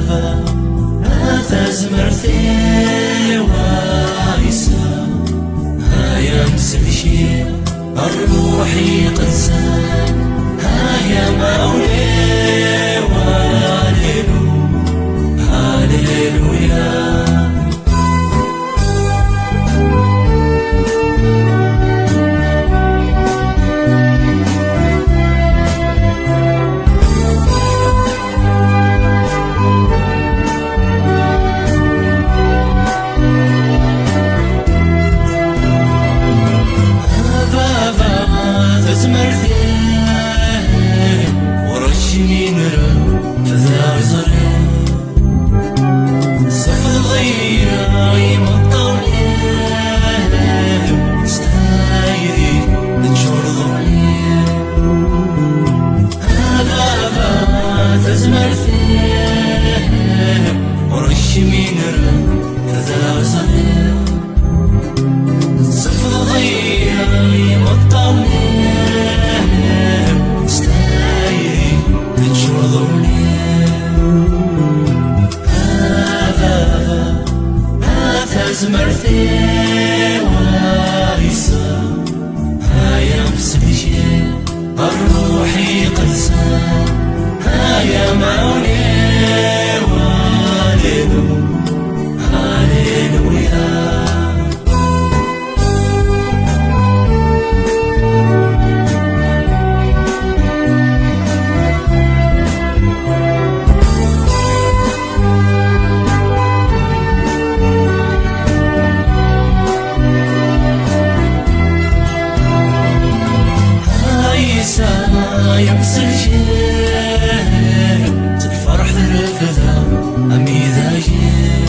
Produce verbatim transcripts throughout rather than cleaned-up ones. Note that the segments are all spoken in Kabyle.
A tazmert-iw a Ɛisa, ay amsellek-iw, ṛṛuḥ iqedsen, ay amɛawen-iw, Alilu-, Aliluya. A baba, tazmert-iw ɣur-k i nrem, fed-aɣ ẓriɣ. Sefḍeḍ-iyi imeṭṭawen-iw, s tayri teččureḍ ul-iw. A baba, tazmert-iw ɣur-k i nrem, fed-aɣ ẓriɣ. Sefḍeḍ-iyi imeṭṭawen-iw, s tayri teččureḍ ul-iw. A baba, a tazmert-iw a Ɛisa, ay amsellek-iw, ṛṛuḥ iqedsen, ay amɛawen-iw, Alilu-, Aliluya. Ɛisa, ay amsellek-iw, s lferḥ refdeɣ amidag-iw.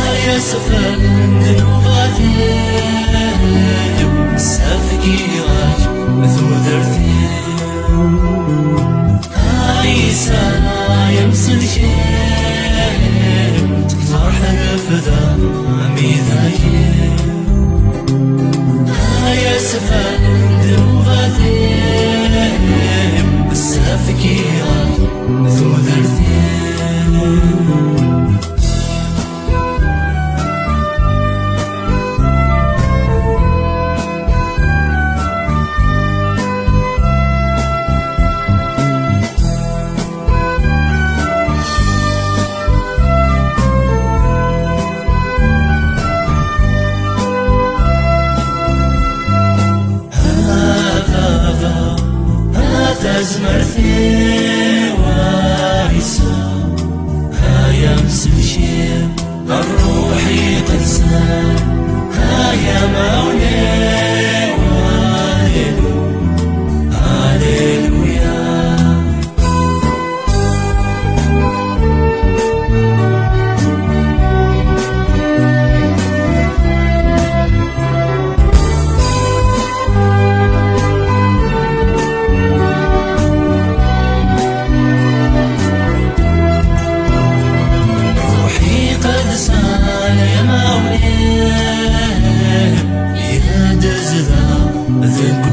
Ay asfel n ddnubat-iw, ssefkiɣ-ak tudert-iw. Ɛisa, ay amsellek-iw, s lferḥ refdeɣ amidag-iw. Ay asfel n ddnubat-iw, ssefkiɣ-ak tudert-iw. A baba, a tazmert-iw a Ɛisa, ay amsellek-iw, ṛṛuḥ iqedsen, ay amɛawen-iw, Alilu-, Aliluya. Ruḥ iqedsen, ay amɛawen-iw, yedden zdaɣ deg